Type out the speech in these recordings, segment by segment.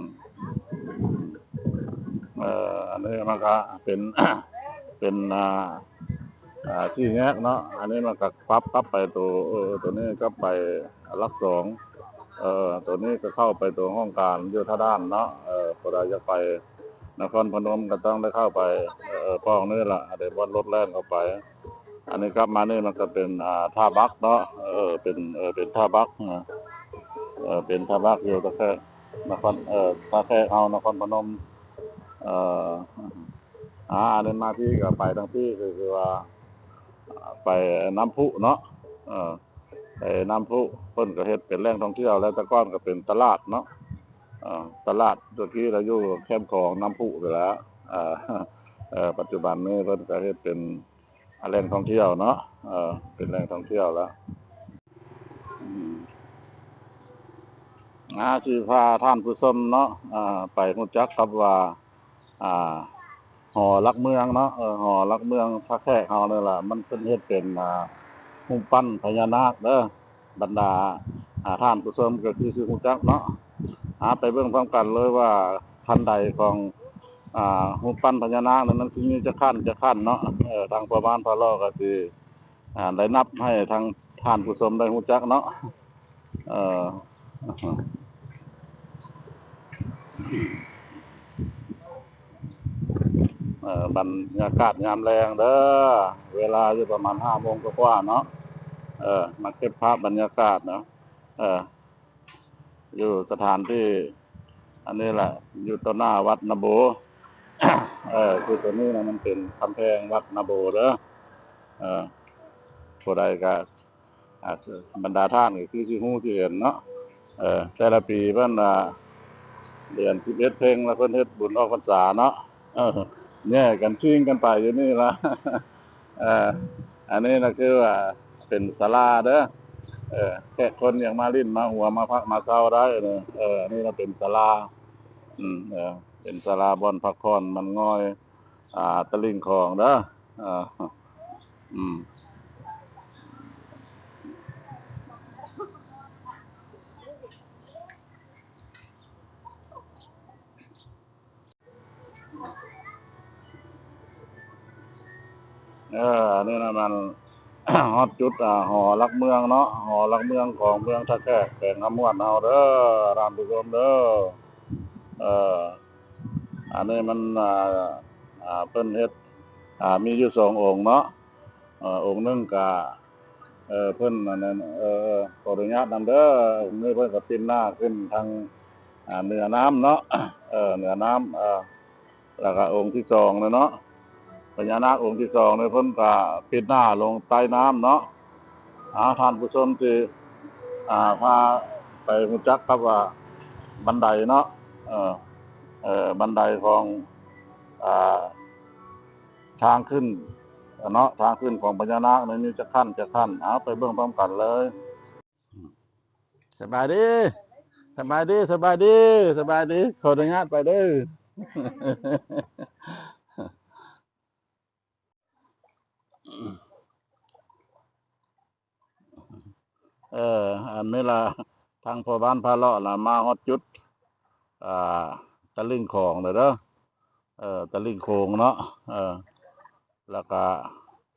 ມ ເອີ ອັນນີ້ມັນກະເປັນ ເປັນ ອ່າ ອ່າ ສີ່ແຍກເນາະ. ອັນນີ້ມັນກະປັບກັບໄປໂຕ ເອີ ໂຕນີ້ກັບໄປຫຼັກສອງ ເອີ ໂຕນີ້ກະເຂົ້າໄປໂຕຫ້ອງການຢູ່ທ່າດ່ານເນາະ. ເອີ ຜູ້ໃດຢາກໄປນະຄອນພະນົມກະຕ້ອງໄດ້ເຂົ້າໄປ ເອີ ປ້ອງນີ້ລະ ອັນນີ້ບ່ອນລົດແລ່ນເຂົ້າໄປ. ອັນນີ້ກັບມານີ້ມັນກະເປັນ ອ່າ ທ່າບັກເນາະ ເອີ ເປັນ ເອີ ເປັນທ່າບັກນະ ເອີ ເປັນທ່າບັກຢູ່ຕະແຄກນະຄອນ ເອີ ທ່າແຂກເຮົານະຄອນພະນົມ. ເອີ ອ່າ ອັນນີ້ມາພີ້ກະໄປທາງພີ້ ຄື ຄືວ່າໄປນ້ຳພຸເນາະ ເອີ ໄປນ້ຳພຸ ເພິ່ນກະເຮັດເປັນແຫຼ່ງທ່ອງທ່ຽວແລ້ວ ແຕ່ກ່ອນກະເປັນຕະຫຼາດເນາະ ເອີ ຕະຫຼາດແຕ່ກີ້ລະຢູ່ແຄມຂອງນ້ຳພຸນີ້ແຫຼະ ເອີ ເອີ ປັດຈຸບັນນີ້ເພິ່ນກະເຮັດເປັນ ອ່າ ແຫຼ່ງທ່ອງທ່ຽວເນາະ ເອີ ເປັນແຫຼ່ງທ່ອງທ່ຽວແລ້ວ. ອືມ ອ່າ ຊິພາທ່ານຜູ້ຊົມເນາະ ອ່າ ໄປຮູ້ຈັກກັບວ່າ ອ່າ ຫໍຫຼັກເມືອງເນາະ ເອີ ຫໍຫຼັກເມືອງທ່າແຂກເຮົານີ້ລະ ມັນເປັນ ເຮັດເປັນ ອ່າ ຮູບປັ້ນພະຍານາກເດີ. ບັນດາ ອ່າ ທ່ານຜູ້ຊົມກະຄືຊິຮູ້ຈັກເນາະ. ອ່າ ໄປເບິ່ງພ້ອມກັນເລີຍວ່າຂັ້ນໄດຂອງ ອ່າ ຮູບປັ້ນພະຍານາກນັ້ນ ມັນຊິມີຈັກຂັ້ນ ຈັກຂັ້ນເນາະ. ເອີ ທາງພໍ່ບ້ານພາເລາະກະຊິ ອ່າ ໄດ້ນັບໃຫ້ທາງທ່ານຜູ້ຊົມໄດ້ຮູ້ຈັກເນາະ. ເອີ ເອີ ບັນຍາກາດຍາມແລງເດີ ເວລາຢູ່ປະມານຫ້າໂມງກວ່າໆເນາະ. ເອີ ມາເກັບພາບບັນຍາກາດເນາະ ເອີ ຢູ່ສະຖານທີ່ອັນນີ້ແຫຼະ ຢູ່ຕໍ່ໜ້າວັດນະໂບ. ເອີ ຄືໂຕນີ້ນະ ມັນເປັນກຳແພງວັດນະໂບເດີ. ເອີ ຜູ້ໃດກະ ອ່າ ບັນດາທ່ານກະຄືຊິຮູ້ຊິເຫັນເນາະ ເອີ ແຕ່ລະປີເພິ່ນ ອ່າ ເດືອນສິບເອັດເພັງລະເພິ່ນເຮັດບຸນອອກພັນສາເນາະ ເອີ ແຍ່ກັນຊິງກັນໄປຢູ່ນີ້ລະ. ເອີ ອັນນີ້ນະຄືວ່າເປັນສາລາເດີ ເອີ ແຂກຄົນຢາກມາຫຼິ້ນມາຫົວມາພັກມາເຊົາໄດ້ເດີ. ເອີ ອັນນີ້ນະເປັນສາລາ ອືມ ເອີ ເປັນສາລາບ່ອນພັກຜ່ອນມັນງອຍ ອ່າ ຕະລິ່ງຂອງເດີ ເອີ ອືມ ເອີ ອັນນີ້ນະມັນຮອດຈຸດ ອ່າ ຫໍຫຼັກເມືອງເນາະ ຫໍຫຼັກເມືອງຂອງເມືອງທ່າແຂກ ແຂວງຄຳມ່ວນເຮົາເດີ ທ່ານຜູ້ຊົມເດີ. ເອີ ອັນນີ້ມັນ ອ່າ ອ່າ ເພິ່ນເຮັດ ອ່າ ມີຢູ່ສອງອົງເນາະ. ເອີ ອົງໜຶ່ງກະ ເອີ ເພິ່ນອັນນັ້ນ ເອີ ຂໍອະນຸຍາດນຳເດີ ອົງນີ້ເພິ່ນກະປິ່ນໜ້າຂຶ້ນທາງ ອ່າ ເໜືອນ້ຳເນາະ ເອີ ເໜືອນ້ຳ ເອີ ແລ້ວກະອົງທີສອງນີ້ເນາະ ພະຍານາກອົງທີສອງນີ້ເພິ່ນກະປິ່ນໜ້າລົງໃຕ້ນ້ຳເນາະ. ອ່າ ທ່ານຜູ້ຊົມຊິ ອ່າ ພາໄປຮູ້ຈັກກັບວ່າບັນໄດເນາະ ເອີ ເອີ ບັນໄດຂອງ ອ່າ ທາງຂຶ້ນເນາະ ທາງຂຶ້ນຂອງພະຍານາກນີ້ມີຈັກຂັ້ນ ຈັກຂັ້ນ ເອົາ ໄປເບິ່ງພ້ອມກັນເລີຍ. ສະບາຍດີ ສະບາຍດີ ສະບາຍດີ ສະບາຍດີ ຂໍອະນຸຍາດໄປເດີ. ເອີ ອັນນີ້ລະ ທາງພໍ່ບ້ານພາເລາະລະມາຮອດຈຸດ ອ່າ ຕະລິ່ງຂອງແລ້ວເດີ ເອີ ຕະລິ່ງໂຂງເນາະ ເອີ ແລ້ວກະ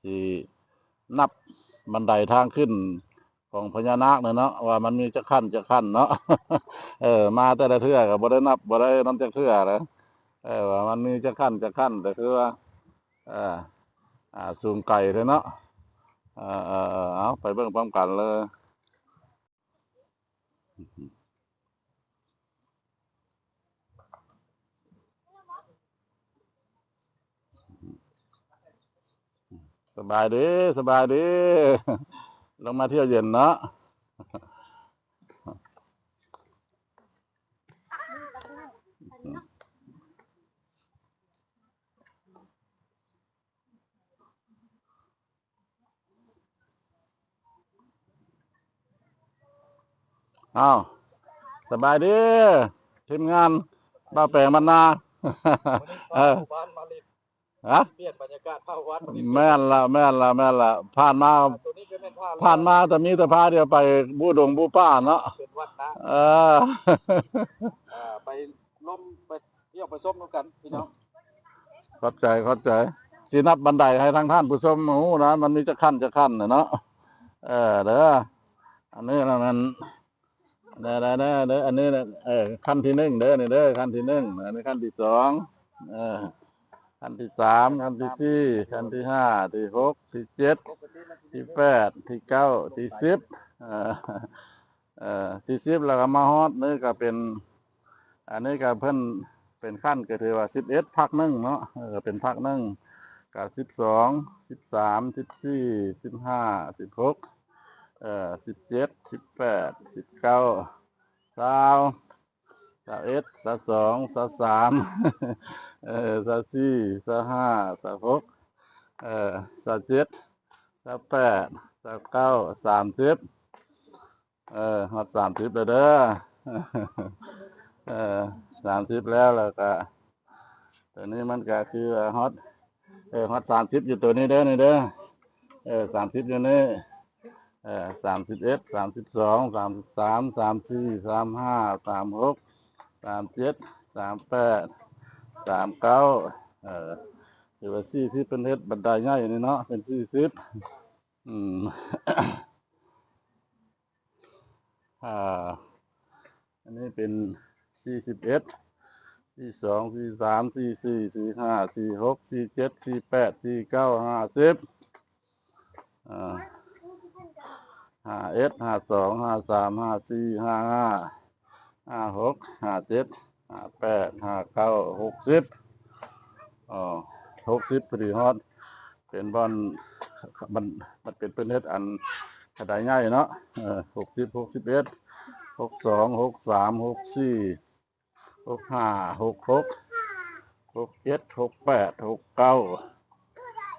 ຊິນັບບັນໄດທາງຂຶ້ນຂອງພະຍານາກນີ້ເນາະ ວ່າມັນມີຈັກຂັ້ນ ຈັກຂັ້ນເນາະ. ເອີ ມາແຕ່ລະເທື່ອກະບໍ່ໄດ້ນັບ ບໍ່ໄດ້ນັ້ນຈັກເທື່ອນະ ເອີ ວ່າມັນມີຈັກຂັ້ນ ຈັກຂັ້ນ ກະຄືວ່າ ເອີ ອ່າ ສູງໄກແທ້ເນາະ. ເອີ ເອີ ເອີ ເອົາ ໄປເບິ່ງພ້ອມກັນເລີຍ. ສະບາຍດີ ສະບາຍດີ ລົງມາທ່ຽວເຢັນເນາະ. ອ້າວ ສະບາຍດີ ທີມງານບ່າວແປງບ້ານນາ. ເອີ ບ້ານມາລິດ ຮະ? ປ່ຽນບັນຍາກາດພາວັດ ແມ່ນລະ ແມ່ນລະ ແມ່ນລະ ຜ່ານມາ ໂຕນີ້ກະແມ່ນຜ່ານ ຜ່ານມາກະມີແຕ່ພາດຽວໄປບູດົງບູປ່າເນາະ ເປັນວັດນະ ເອີ ອ່າ ໄປລົມ ໄປທ່ຽວໄປຊົມນຳກັນພີ່ນ້ອງ. ຂອບໃຈ ຂອບໃຈ ຊິນັບບັນໄດໃຫ້ທາງທ່ານຜູ້ຊົມຮູ້ນະ ມັນມີຈັກຂັ້ນ ຈັກຂັ້ນນະເນາະ. ເອີ ເດີ ອັນນີ້ລະແມ່ນ ໄດ້ ໄດ້ ໄດ້ ເດີ ອັນນີ້ນະ ເອີ ຂັ້ນທີໜຶ່ງເດີ ນີ້ເດີ ຂັ້ນທີໜຶ່ງ ອັນນີ້ຂັ້ນທີສອງ ເອີ ຂັ້ນທີສາມ ຂັ້ນທີສີ່ ຂັ້ນທີຫ້າ ທີຫົກ ທີເຈັດ ທີແປດ ທີເກົ້າ ທີສິບ ເອີ ເອີ ສີ່ສິບ ແລ້ວກະມາຮອດນີ້ກະເປັນ ອັນນີ້ກະເພິ່ນເປັນຂັ້ນ ກະຖືວ່າສິບເອັດ ພັກໜຶ່ງເນາະ ເອີ ເປັນພັກໜຶ່ງ ກະສິບສອງ ສິບສາມ ສິບສີ່ ສິບຫ້າ ສິບຫົກ ເອີ ສິບເຈັດ ສິບແປດ ສິບເກົ້າ ຊາວ ຊາວເອັດ ຊາວສອງ ຊາວສາມ ເອີ ຊາວສີ່ ຊາວຫ້າ ຊາວຫົກ ເອີ ຊາວເຈັດ ຊາວແປດ ຊາວເກົ້າ ສາມສິບ ເອີ ຮອດສາມສິບແລ້ວເດີ ເອີ ສາມສິບແລ້ວ ແລ້ວກະ ໂຕນີ້ມັນກະຄືວ່າຮອດ ເອີ ຮອດສາມສິບຢູ່ໂຕນີ້ເດີ ນີ້ເດີ ເອີ ສາມສິບຢູ່ນີ້ ເອີ ສາມສິບເອັດ ສາມສິບສອງ ສາມສິບສາມ ສາມສີ່ ສາມຫ້າ ສາມຫົກ ສາມເຈັດ ສາມແປດ ສາມເກົ້າ ເອີ ຖືວ່າສີ່ສິບ ເພິ່ນເຮັດບັນໄດໃຫຍ່ນີ້ເນາະ ເປັນສີ່ສິບ ອືມ ອ່າ ອັນນີ້ເປັນສີ່ສິບເອັດ ສີ່ສອງ ສີ່ສາມ ສີ່ສີ່ ສີ່ຫ້າ ສີ່ຫົກ ສີ່ເຈັດ ສີ່ແປດ ສີ່ເກົ້າ ຫ້າສິບ ອ່າ ຫ້າເອັດ ຫ້າສອງ ຫ້າສາມ ຫ້າສີ່ ຫ້າຫ້າ ຫ້າຫົກ ຫ້າເຈັດ ຫ້າແປດ ຫ້າເກົ້າ ຫົກສິບ ເອີ ຫົກສິບ ພໍດີຮອດ ເປັນບ່ອນ ມັນ ມັນເປັນ ເພິ່ນເຮັດອັນກະໄດໃຫຍ່ເນາະ ເອີ ຫົກສິບ ຫົກສິບເອັດ ຫົກສອງ ຫົກສາມ ຫົກສີ່ ຫົກຫ້າ ຫົກຫົກ ຫົກເຈັດ ຫົກແປດ ຫົກເກົ້າ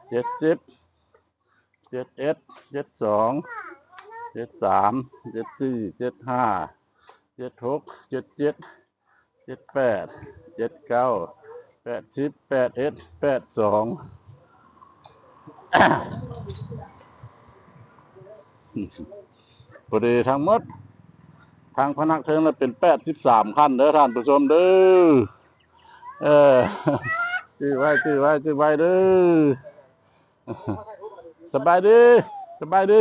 ເຈັດສິບ ເຈັດເອັດ ເຈັດສອງ ເຈັດສາມ ເຈັດສີ່ ເຈັດຫ້າ ເຈັດຫົກ ເຈັດເຈັດ ເຈັດແປດ ເຈັດເກົ້າ ແປດສິບ ແປດເອັດ ແປດສອງ ພໍດີທັງໝົດ ທາງພະນັກເທິງລະເປັນແປດສິບສາມຄັນເດີທ່ານຜູ້ຊົມເດີ ເອີ ຈື່ໄວ້ ຈື່ໄວ້ ຈື່ໄວ້ເດີ ສະບາຍດີ ສະບາຍດີ.